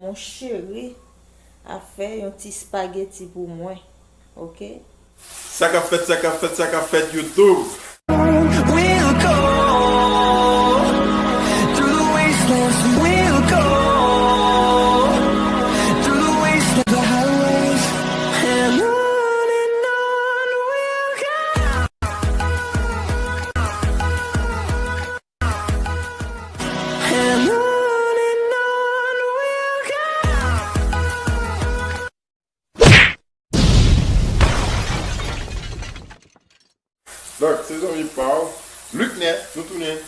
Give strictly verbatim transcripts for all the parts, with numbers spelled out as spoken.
Mon cheri ap fè yon ti spageti pou mwen, oke? Sa k ap fèt, sa k ap fèt, sa k ap fèt, YouTube? We'll go through the wastelands. We'll go through the wastelands, the highways, and on and on we'll go. And on and on we'll go. Donk, se zanmi pa w, Luckner, nou tounen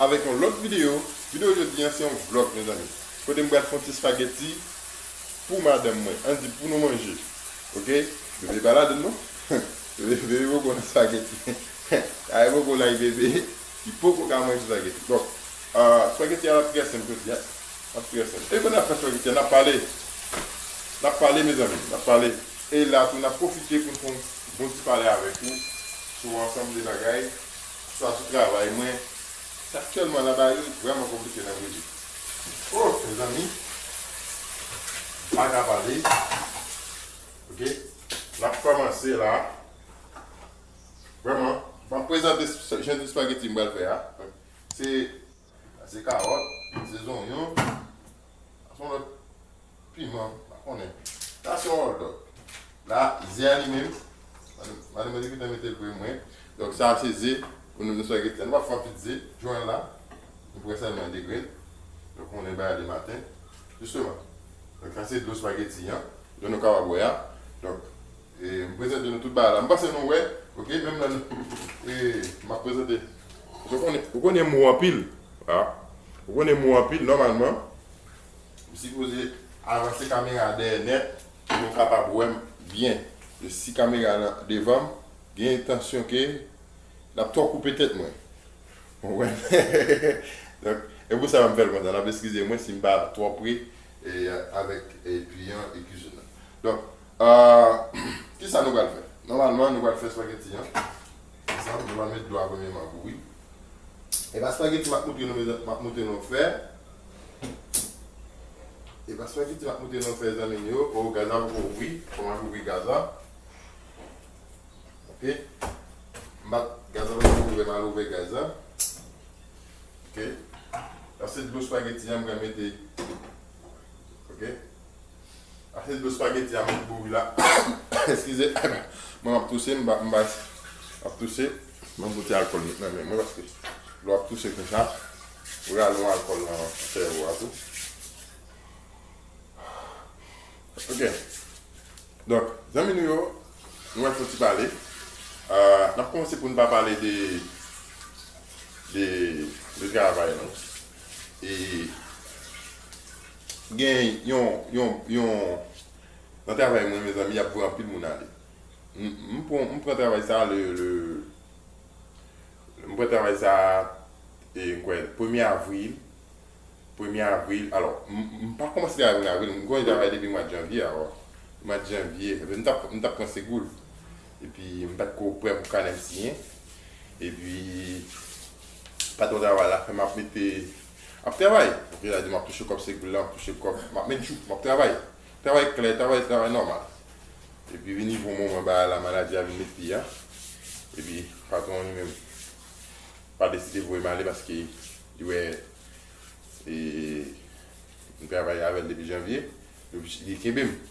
avèk yon lòt videyo. Videyo jodi a, se yon vlòg, mezanmi. Kote m pral fè yon ti spageti pou madanm mwen. Ann di pou nou manje. Oke? Bebe pa ladann non. Bebe poko nan spageti. Ay poko la, bebe. Li poko ka manje spageti. Donk, spageti a ap trè senp jodi a. Ap trè senp. E kounye a, n ap fè spageti a, n ap pale. N ap pale, mezanmi. N ap pale. E la tou, n ap pwofite pou n fè yon bon ti pale avèk ou sou ansanm de bagay, swa sou travay mwen. Aktyèlman, la bagay yo vrèman konplike nan Brezil. Oh, mezanmi. Pa ka pale. Oke? N ap kòmanse la. Vrèman, m ap prezante jan de spageti m pral fè a. Se, se kawòt, se zonyon, se yon lòt piman, m pa konnen. Sa se yon hot dog. La, ze a li menm, madanm mwen te gentan mete l pre mwen. Donk sa se ze pou nou nan spageti a. Nou pral fè yon pit ze, jwenn la. Nou pran sèlman de grenn. Donk konnen bagay de maten. Jisteman. Donk sa se dlo spageti an. Jan nou kapab wè a. Donk, e, m prezante nou tout bagay la. M panse nou wè, oke, menm lè nou, e, m ap prezante. Ou konnen, ou konnen m wo anpil. A. Ou konnen m wo anpil, nòmalman. M sipoze avanse kamera a dèyè nèt pou nou kapab wè m byen. E si kamera a devan m, gen entansyon ke l ap twò koupe tèt mwen. Ou konprann? Donk, e pou sa m fè l konsa. N ap eskize mwen si m pa twò pre e, avèk e, pi an e kizin nan. Donk, a, kisa nou pral fè? Nòmalman, nou pral fè spageti an. Konsa, nou pral met dlo a premyèman bouyi. E pa spageti m ap montre nou, mezanmi, m ap montre nou fè. E pa spageti m ap montre nou fè, zanmi m yo. O, gaz la poko ouvri. Fò m al ouvri gaz la. Oke. M pa, gaz la poko ouvri, m al ouvri gaz la. Oke. Sa se dlo spageti an m pral mete. Oke. Sa se dlo spageti a m met bouyi la. Eskize. Mwen m ap touse, m pa, m pa, m ap touse. Mwen pote alkòl met nan men mwen paske lè w ap touse konsa, ou rale yon alkòl nan sèvo a tou. Oke. Donk, zanmi nou yo, nou wè fò ti pale. Ah, n ap kòmanse pou n pa pale de, de, de travay, non. E gen yon, yon, yon, nan travay mwen, mezanmi, y ap voye anpil moun ale. M, m pran, m pran travay sa le, le, m pran travay sa, e, m kwè, premye avril, premye avril, alò, m, m pa kòmanse travay premye avril, m kòmanse travay depi mwa janvye, alò, mwa janvye, m t ap, m t ap pran Segoul, epi m pa t ko prè pou kanè m siyen, epi patwon travay la fè m ap mete, ap travay, oke, sa di m ap touche kòb Segoul la, m ap touche kòb, m ap met jou, m ap travay, travay klè, travay, travay nòmal, epi vini yon moman bagay la, maladi a vin met pye a, epi patwon li menm pa deside voye m ale paske li wè e, m travay avè l depi janvye, li oblije, li kenbe m.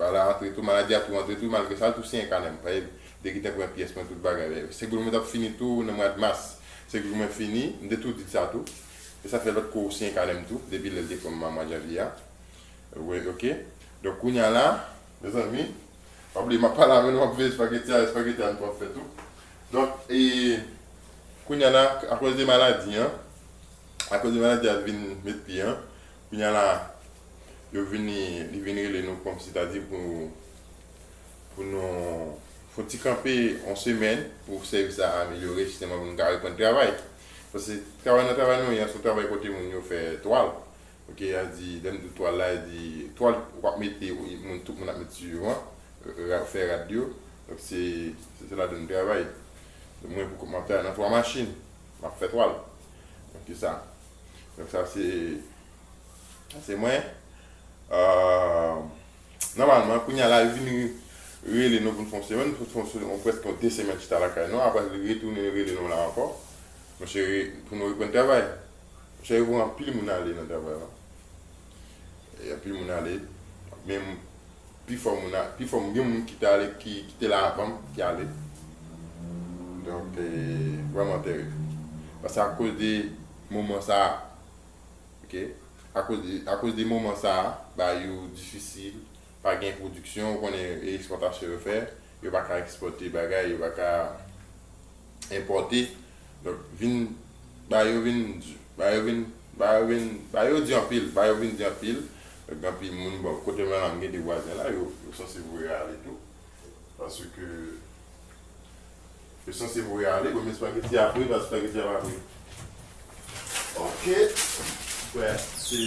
Bagay la antre tou, maladi a tou antre tou, malgre sa, l tou siyen kanè m. Paske m te gentan pran pyès mwen, tout bagay. Segoul mwen t ap fini tou nan mwa mas. Segoul mwen fini, m te tou di l sa tou. E sa fè lòt kou siyen kanè m tou, depi lè l te pran m nan mwa janvye a. Wi, oke. Donk, kounye a la, mezanmi, pa bliye, m ap pale avè nou, m ap veye espageti a, espageti a nou pral fè tou. Donk, e, kounye a la, akoz de maladi an, akoz de maladi a vin met pye an, kounye a la, yo vini, li vin rele nou kòmsitadi pou, pou nou fè ti kanpe yon semèn pou sèvis la amelyore, jisteman pou nou ka reprann travay. Paske travay nan travay nou ye a, se yon travay kote moun yo fè twal. Oke, a di, lè m di twal la, a di, twal w ap mete, moun, tout moun ap met sou yo an, ra-, fè rad yo. Donk, se, se, se ladan m travay. Donk, mwen, pou kont mwen, m ap travay nan twa machin. M ap fè twal. Donk, se sa. Donk, sa, se, sa, se mwen. Euh, Nòmalman, kounye a la, yo vin rele nou pou n fè yon semèn, pou n fè yon se- yon, prèske yon de semèn chita lakay nou. Apre, li retounen rele nou la ankò. Monchè, re- pou nou reprann travay. Monchè, yo voye anpil moun ale nan travay la. E anpil moun ale. Men pifò moun, a- pifò moun, gen moun ki te ale, ki, ki te la avan m, ki ale. Donk, e, vrèman terib. Paske akoz de moman sa a, ok? Akoz de, akoz de moman sa a, bagay yo difisil, pa gen pwodiksyon, ou konnen e ekspòtasyon yo fè, yo pa ka ekspòte bagay, yo pa ka enpòte. Donk, vin, bagay yo vin di, bagay yo vin, bagay yo vin, bagay yo di anpil, bagay yo vin di anpil. Donk, gen anpil moun, bon, kote mwen la, m gen de vwazen la, yo, yo sanse voye ale tou. Paske yo sanse voye ale, bon, men espageti a pre, paske espageti a pa pre. Ok. Wè, se,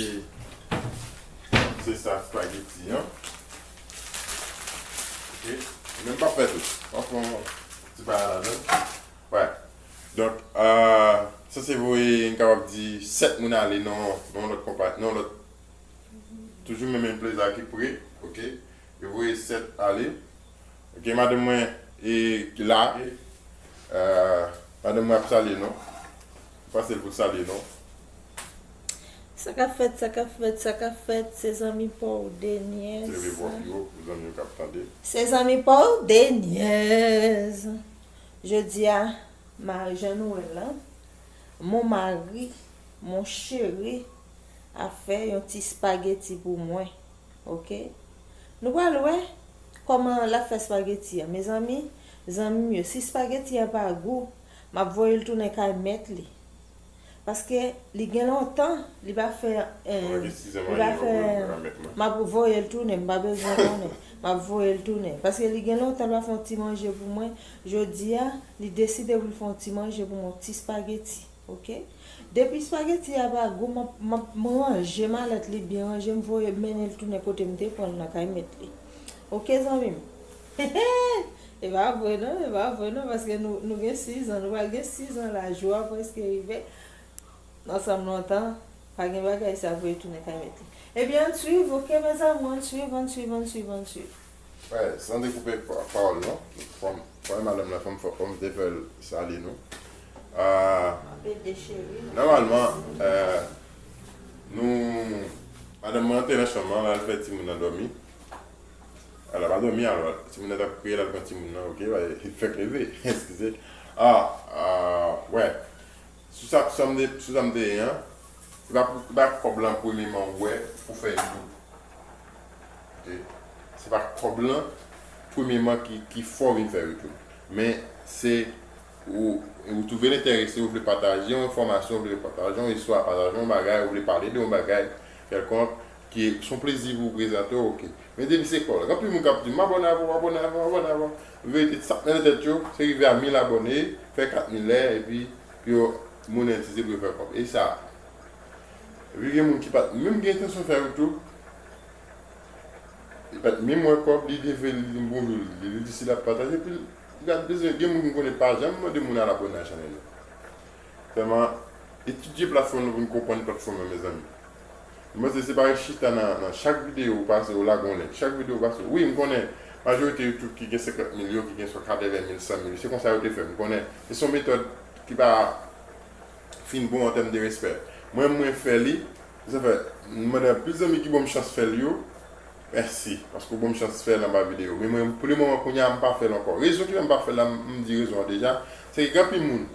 se sa espageti an. Ok. Men m p ap fè tout. M ap fè yon ti bagay ladan. Wè. Donk, euh, sanse voye, m kapab di, sèt moun ale nan, nan lòt konpa-, nan lòt, toujou menm enplwaye ki pre, ok. Yo voye sèt ale. Ok, madanm mwen e la. Euh, madanm mwen ap salye nou. Pase l pou l salye nou. Sa k ap fèt, sa k ap fèt, sa k ap fèt, se zanmi pa w Denyèz. Se leve vwa pi wo pou zanmi yo k ap tande. Se zanmi pa w Denyèz. Jodi a, ma-, jan nou wè l lan, mon mari, mon chéri, ap fè yon ti spageti pou mwen. Ok? Nou pral wè kòman l ap fè spageti a. Mezanmi, zanmi m yo, si spageti a pa gou, m ap voye l tounen kay mèt li. Paske li gen lontan, li pa fè, eh, li pa fè, m ap voye l tounen, m pa bezwen konnen. M ap voye l tounen. Paske li gen lontan, l pa fè yon ti manje pou mwen. Jodi a, li deside pou l fè yon ti manje pou mwen, yon ti spageti. Ok? Depi spageti a pa gou, m ap, m ap, m ranje malèt li byen ranje, m voye mennen l tounen kote m te pran l nan kay mèt li. Ok, zanmi m? E pa vre non, e pa vre non, paske nou, nou gen sizan, nou pral gen sizan la, jou a prèske rive. Ansanm lontan, pa gen bagay sa voye tounen kay mèt li. Ebyen, ann swiv, ok, mes amours, ann swiv, ann swiv, ann swiv, ann swiv. Wè, san dekoupe pa- pawòl non. Fò m, fò m madanm lan, fò m, fò m te fè l salye nou. Ah, nòmalman, eh, nou, madanm mwen antre nan chanm lan, l al fè timoun nan dòmi. Al la pa dòmi, alò, timoun nan t ap kriye, l al pran timoun nan, ok, fèk leve, eskize. Ah, ah, wè. Sou sa, sa m te, sou sa m te ye an, se pa pou, se pa kòb lan premyeman ou wè pou fè YouTube. Ok? Se pa kòb lan premyeman ki, ki fè w vin fè YouTube. Men se ou, ou twouve l enterese, ou vle pataje yon enfòmasyon, ou vle pataje yon istwa, pataje yon bagay, ou vle pale de yon bagay kèlkonk, ki se yon plezi pou w prezante w, ok. Men depi se kòb la, gen anpil moun k ap di m, "M abòne avè w, m abòne avè w, m abòne avè w." Verite, sa k nan tèt yo, se rive a mil abòne, fè kat mil lè, epi pou yo monetize, pou yo fè kòb. E sa. Epi gen moun ki pa t menm gen entansyon fè YouTube. Li pa t menm wè kòb, li leve, li di m bonjou, li, li di si l ap pataje, epi li pa t bezwen, gen moun m konnen pa janm mande moun al abòne a chanèl yo. Sèlman, etidye platfòm nan pou n konprann platfòm nan, mezanmi. M panse se pa chita nan, nan chak videyo ou pase, ou lage yon link. Chak videyo ou pase, wi, m konnen majorite YouTube ki gen senkant mil yo, ki gen swa katreven mil, san mil, se konsa yo te fè. M konnen se yon metòd ki pa fin bon an tèm de respè. Mwen, mwen fè li, sa fè, m mande anpil zanmi ki ban m chans fè l yo, mèsi, paske w ban m chans fè l anba videyo. Men mwen, pou le moman, kounye a, m pa fè l ankò. Rezon ki fè m pa fè l la, m, m di rezon an deja, se ke gen anpil moun,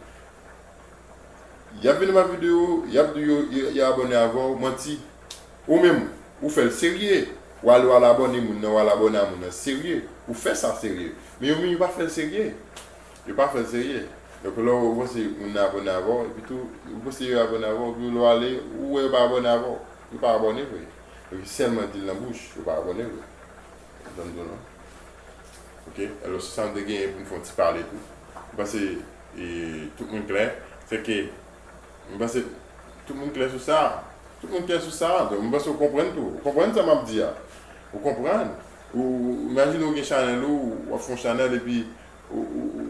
y ap vin anba videyo, y ap di yo, yo, yo abòne avè w, manti. Ou menm, ou fè l serye. W ale, w al abòne moun nan, w al abòne a moun nan serye. Ou fè sa serye. Men yo menm, yo pa fè l serye. Yo pa fè l serye. Donk, lè w panse moun nan abòne avè w, epi tou, ou panse yo abòne avè w, epi lè w ale, ou wè yo pa abòne avè w. Yo pa abòne vre. Donk, yo sèlman di l nan bouch, yo pa abòne vre. Ou konprann tou, non? Ok? Alò, se sa m te genyen pou m fè yon ti pale tou. M panse, e, tout moun klè. Se ke, m panse, tout moun klè sou sa. Tout moun klè sou sa. Donk, m panse w konprann tou. Ou konprann sa m ap di a? Ou konprann? Ou, imajine w gen chanèl ou, w ap fè yon chanèl epi ou, ou, ou,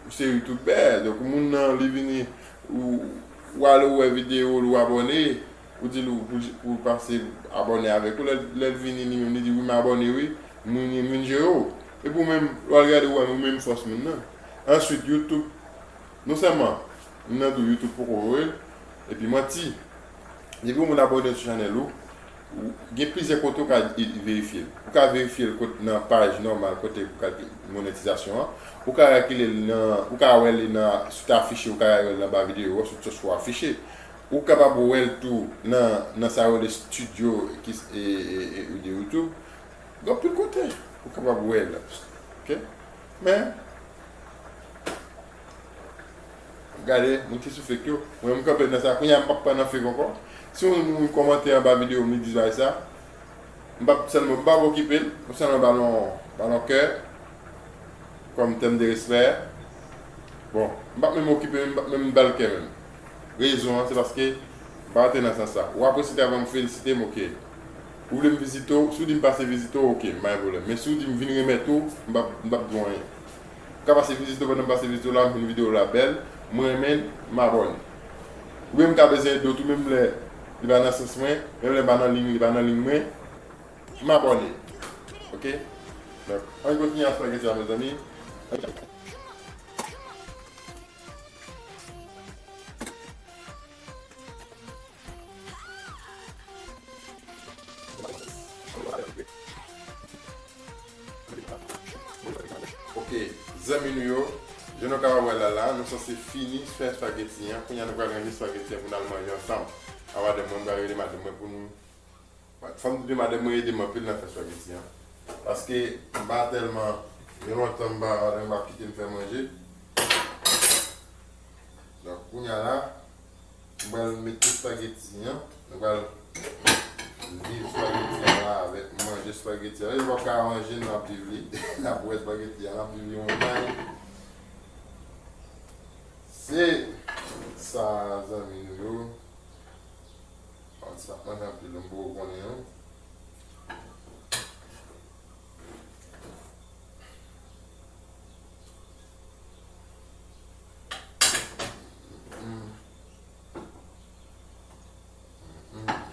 ou se youtubè. Donk, moun nan, li vini, ou, ou ale, ou wè videyo l, ou abòne. Ou di l ou, pou, pou pase abòne avèk ou, lè, lè l vini li menm, li di, "Wi, m abòne, wi, m vin, m vin jere w." Epi ou menm, w al gade, ou wè, ou menm fòs moun nan. Answit, YouTube, non sèlman, m nan tou, YouTube poko voye l, epi manti. Depi yon moun abòne sou chanèl ou, ou gen plizyè kote ou ka i- verifye l. Ou ka verifye l kot, nan paj nòmal kote pou kalkile monetizasyon an. Ou ka kalkile l nan, ou ka wè li nan, si w te afiche, ou ka wè l anba videyo a, sou, sou afiche. Ou kapab wè l tou nan, nan sa yo rele studio ki, e, e, e, de YouTube. Gen anpil kote ou kapab wè l. Ok? Men, gade, moun ki sou fake yo. Mwen, m kanpe nan sa. Kounye a, m p ap pran nan fake ankò. Si yon moun kòmante anba videyo m, li di bagay sa, m p ap sèlman, m p ap okipe l. M sèlman ba l yon, ba l yon kè. Kòm tèm de respè. Bon, m p ap menm okipe, m p ap menm ba l kè menm. Rezon an, se paske m pa antre nan sans sa. Ou apresye travay m, ou felisite m, ok. Ou vle m vizite w, si w di m pase vizite w, ok, m pa gen pwoblèm. Men si w di m vin remèt ou, m p ap, m p ap di w anyen. Ou ka pase vizite w, pandan m pase vizite w la, m jwenn videyo w la bèl, m renmen l, m abòne. Oubyen m ka bezwen ede w tou, menm lè li pa nan sans mwen, menm lè m pa nan liy li, li pa nan liy mwen, m abòne. Ok? Donk, ann kontinye ak espageti a, mezanmi. Ok, zanmi nou yo, jan nou kapab wè la la, nou sanse fini fè espageti an. Kounye a nou pral ranje espageti an pou n al manje ansanm. A madanm mwen, m pral rele madanm mwen pou nou Fò m di madanm mwen ede m anpil nan fè espageti an. Paske m pa tèlman, gen lontan m pa, madanm mwen pa kite m fè manje. Donk, kounye a la, m pral mete espageti an. Nou pral viv espageti an la avèk manje espageti an. E w ap ka manje, n ap viv li. N ap wè espageti an, n ap viv li yon may. Se sa, zanmi nou yo. Bon, ti pa manje anpil, m poko konnen, non. Mm. Mm.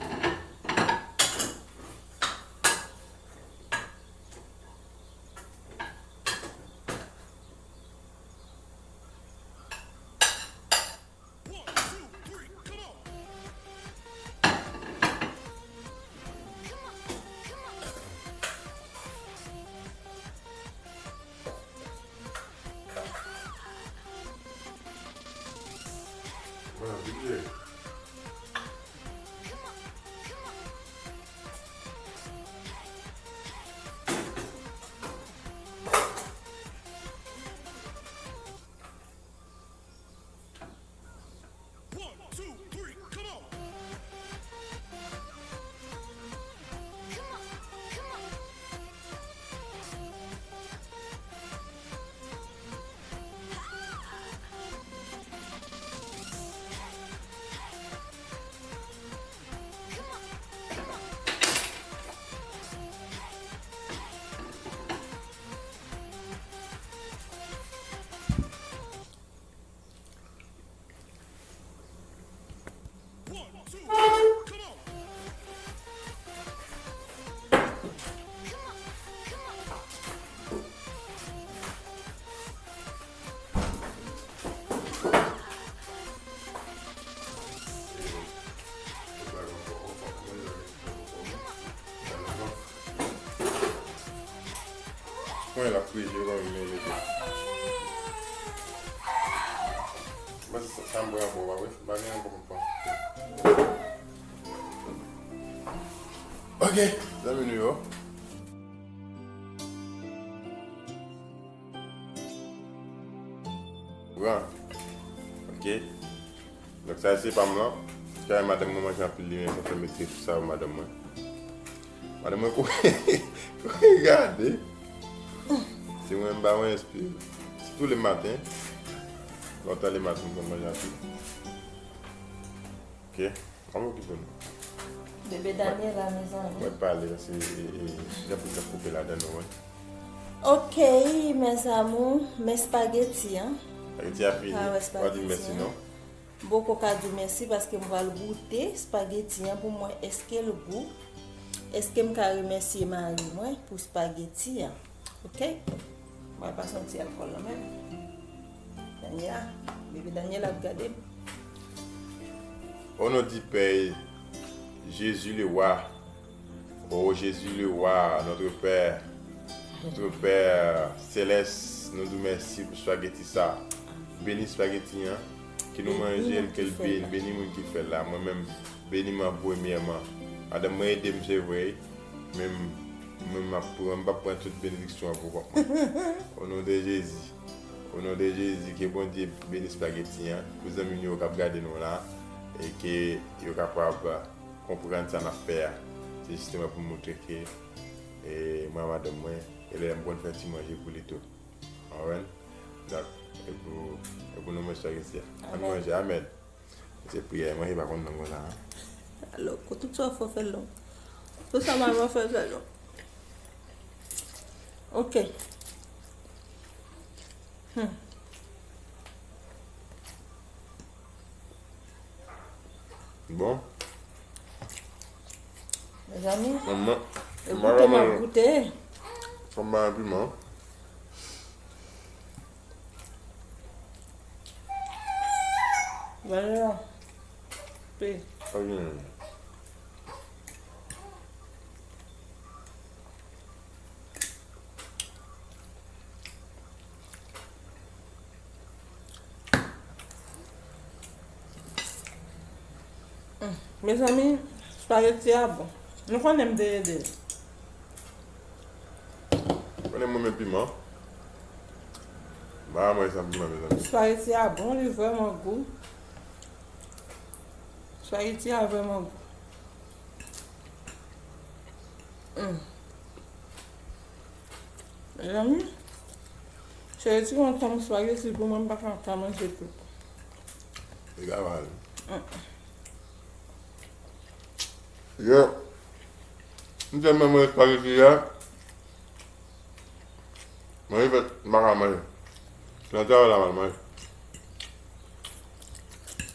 One, two, three, come on! Mwen la kriye, yo pa vin manje tou. Mwen se sa m pran ankò, pa vre? M pa gen ankò pou m pran. Ok, zanmi nou yo. Pran. Ok. Donk sa se pa m lan. Kay madanm mwen manje anpil li menm, sa fè mete sou sa madanm mwen. Madanm mwen kouri, kouri gade. Si mwen m pa mwen enspire. Se tou le maten. Lontan le maten m konn manje anpil. Ok. Ann okipe nou. Bebe Daniela, mezanmi. Mwen pale, se, e, e, jan pou jan koupe ladan nou, wi. Ok, mes amours, men spaghetti an. Spaghetti a fini. Pa wè spaghetti an. Ou pa di mèsi non. M poko ka di w mèsi paske m pral goute espageti an pou m wè èske l gou. Èske m ka remèsye mari mwen pou espageti an? Oke? M pral pase yon ti alkòl nan men m. Daniela, bebe Daniela ap gade m. Au nom du Père, Jésus le roi. Oh Jésus le roi, notre Père, notre Père céleste, nou di w mèsi pou spageti sa. Beni spageti an, ke nou manje l, ke l beni, beni moun ki fè l la. Mwen menm, beni mwen premyèman. Madanm mwen ede m, se vre, men mwen, m ap pran, m p ap pran tout benediksyon an pou kont mwen. Au nom de Jésus. Au nom de Jésus, ke Bondye beni spageti an pou zanmi nou yo k ap gade nou la e ke yo kapab konprann sa n ap fè a. Se jisteman pou m montre ke e, mwen ak madanm mwen, e lè m konn fè ti manje pou li tou. Ou konprann? Donk, e pou, e pou nou manje spageti a. Ann manje, amèn. Se priyè, manje pa konn long konsa, non. Alò, tout sa w fè, fè l long. Tout sa w fè, fè l long. Oke. Hmm. Bon. Mezanmi, Manman, e goute m ap goute. Kòm pa gen piman. Gade la. Pe. Pa gen. Mezanmi, spageti a bon. Nou konnen m te ede l. Konnen mwen men piman. Ba mwen san piman, mezanmi. Spageti a bon, li vrèman gou. Spageti a vrèman gou. Mm. Mezanmi, se ti yon tanm spageti pou mwen, m pa ka, ka manje tout. Li ka mal. Yo, m tèlman manje spageti a, manje fèt, m pa ka manje. Nan travay la, m al manje.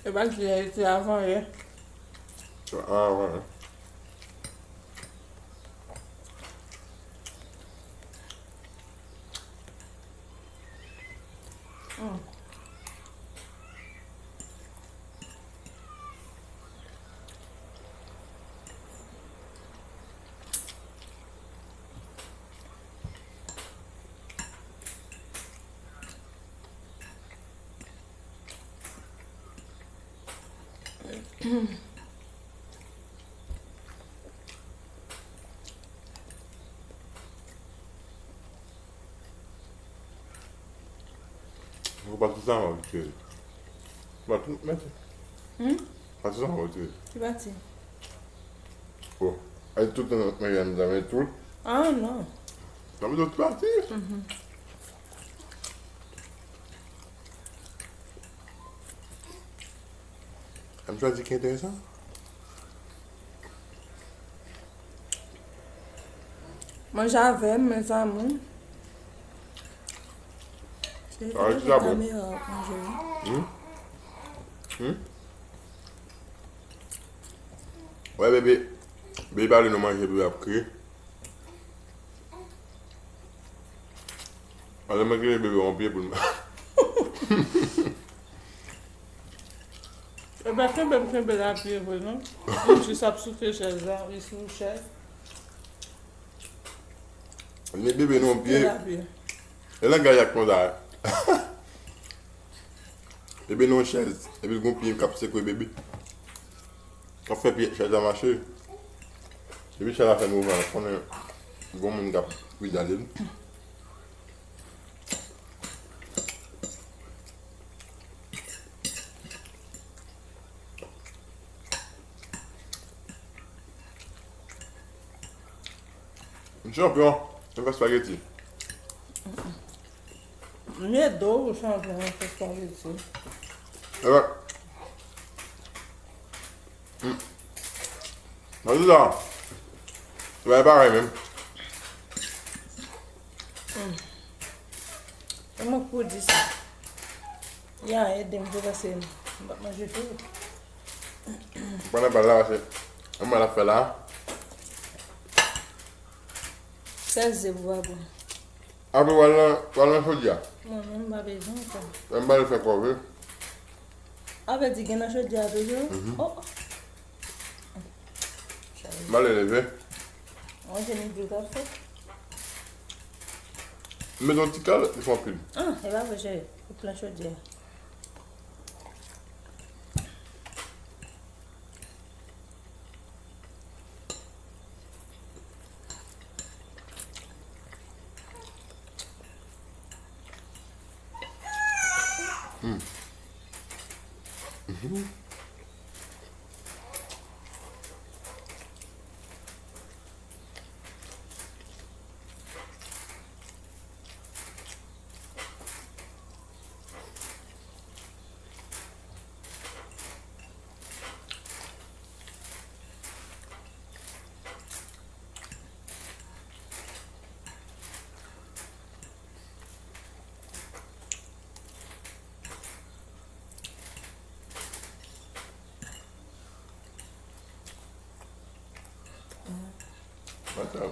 E pa di, e te avan yè. Ah, ouais. Ou pa tout sa, mwen, cheri. Pa tout, mèsi. Hmm? Pa tout sa, mwen, cheri. Ki pati? Bon. Ay, tout nan men, men tout. Ah, non. Nan men tout pati. Mhm. An m chwazi ki enteresan. Manje avè m, mes amours. Se kamera ap manje wi. Hmm? Hmm? Wè, bebe. Bebe pale nou manje, bebe ap kriye. Alò, mwen kenbe bebe yon pye pou l. E pa kenbe m kenbe l a pye vre, non. M jis ap soute chèz la, li sou chèz. Men bebe nan yon pye. E langaj ak konsa. Bebe nan yon chèz. Epi l gon pye k ap sekwe bebe. K ap fè pye chèz la mache. Epi chèz la fè mouvman, konnen gon moun k ap pidale l. M chanpyon, m fè spageti. M ede w, chanpyon, fè spageti. Ewa. Hmm. Nan di sa. Wè, parèy menm. Hmm. E mwen k pou di sa. Ya, ede m, se paske M p ap manje tou. Pandan pral la, se mwen l ap fè la. Sèl ze pou pa bon. Apre, w al nan, w al nan chodyè a. Mwen menm, m pa bezwen ankò. Mwen m pral fè kòve. Avè di gen nan chodyè a toujou? Oh. M ale leve. Mwen, se midi w t ap fè. M met yon ti kal, li fè anpil. Ah, e pa vre, cheri. Ou plen chodyè a. Mwen sa,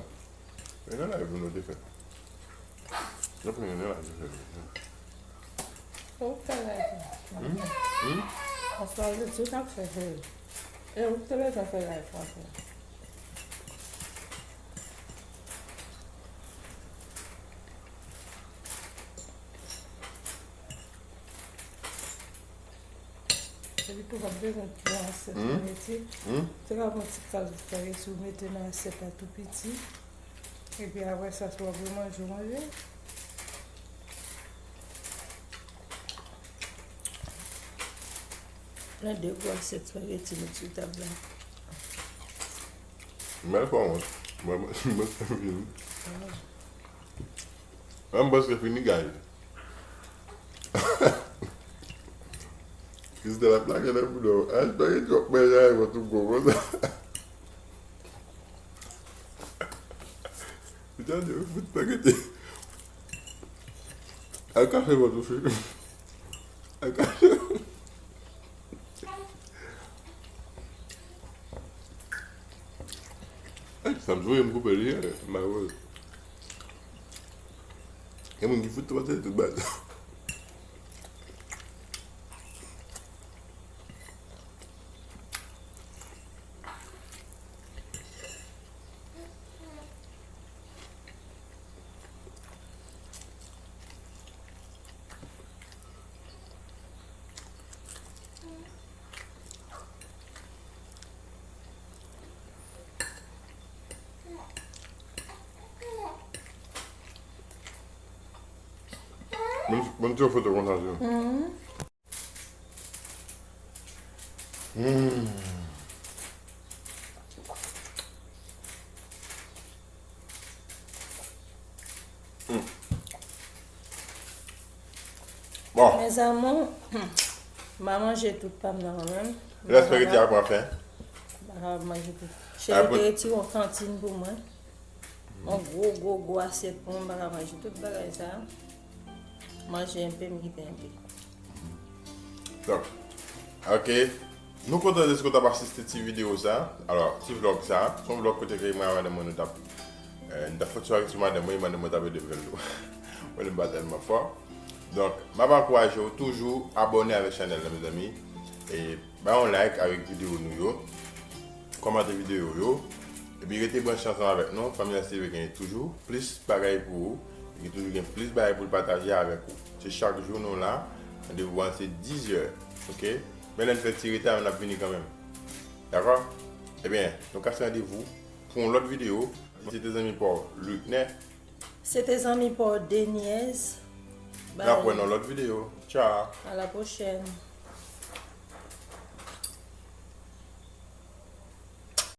e nan live nou te fè. Nan premye nan live nou te fè. Ou fè live la. Paske ou te ap fè fè. E ou te bezwen fè live konsa. Epi tou w ap bezwen yon asyèt spageti. Te ka pran ti kal spageti ou mete nan asyèt la tou piti. Epi apre sa, si w ap remanje, w manje. Pran de gwo asyèt spageti met sou tab la. Mwen pa wont. Mwen, mwen, mwen, mwen prèske fini, guys. Christelle ap lage nan bouda w. Ay, bagay twòp manje a, mwen tou gwo konsa. Putain, de fout spaghetti. Al kafe mwen tou, fi. Al kafe. Ay, sa m sou m koupe li, eh, malere. Gen moun ki fout twò tèt tout bagay. Ban m, ban m ti yon foto konsa, tou. Hmm. Hmm. Bon. Mes amours, m a manje tout pa m nan kanmenm. Lè spaghetti a pran fen. M pa ka manje tout. Cheri te retire yon kantin pou mwen. Yon gwo, gwo, gwo asyèt pou mwen, m pa ka manje tout bagay sa. Manje enpe, m kite enpe. Donk, ok. Nou kontan deske w t ap asiste ti videyo sa. Alò, ti vlog sa. Se yon vlog kote ke mwen ak madanm mwen nou t ap, eh, nou t ap fè ti sware sou madanm mwen, e madanm mwen t ap ede m fè l tou. Mwen menm m pa tèlman fò. Donk, m ap ankouraje w toujou abòne avèk chanèl la, mezanmi. E bay yon like avèk videyo nou yo. Kòmante videyo yo, epi rete branche ansanm avèk nou. Fanmi S T V gen toujou plis bagay pou ou. Li gen toujou gen plis bagay pou l pataje avèk ou. Se chak jou nou la. Randevou an se diz è, ok? Men lè n fè ti reta, n ap vini kanmenm. Dakò? Ebyen, nou kase randevou pou yon lòt videyo. Se te zanmi pa w Luckner. Se te zanmi pa w Deniez. N ap wè nan lòt videyo. Tchao. À la prochaine.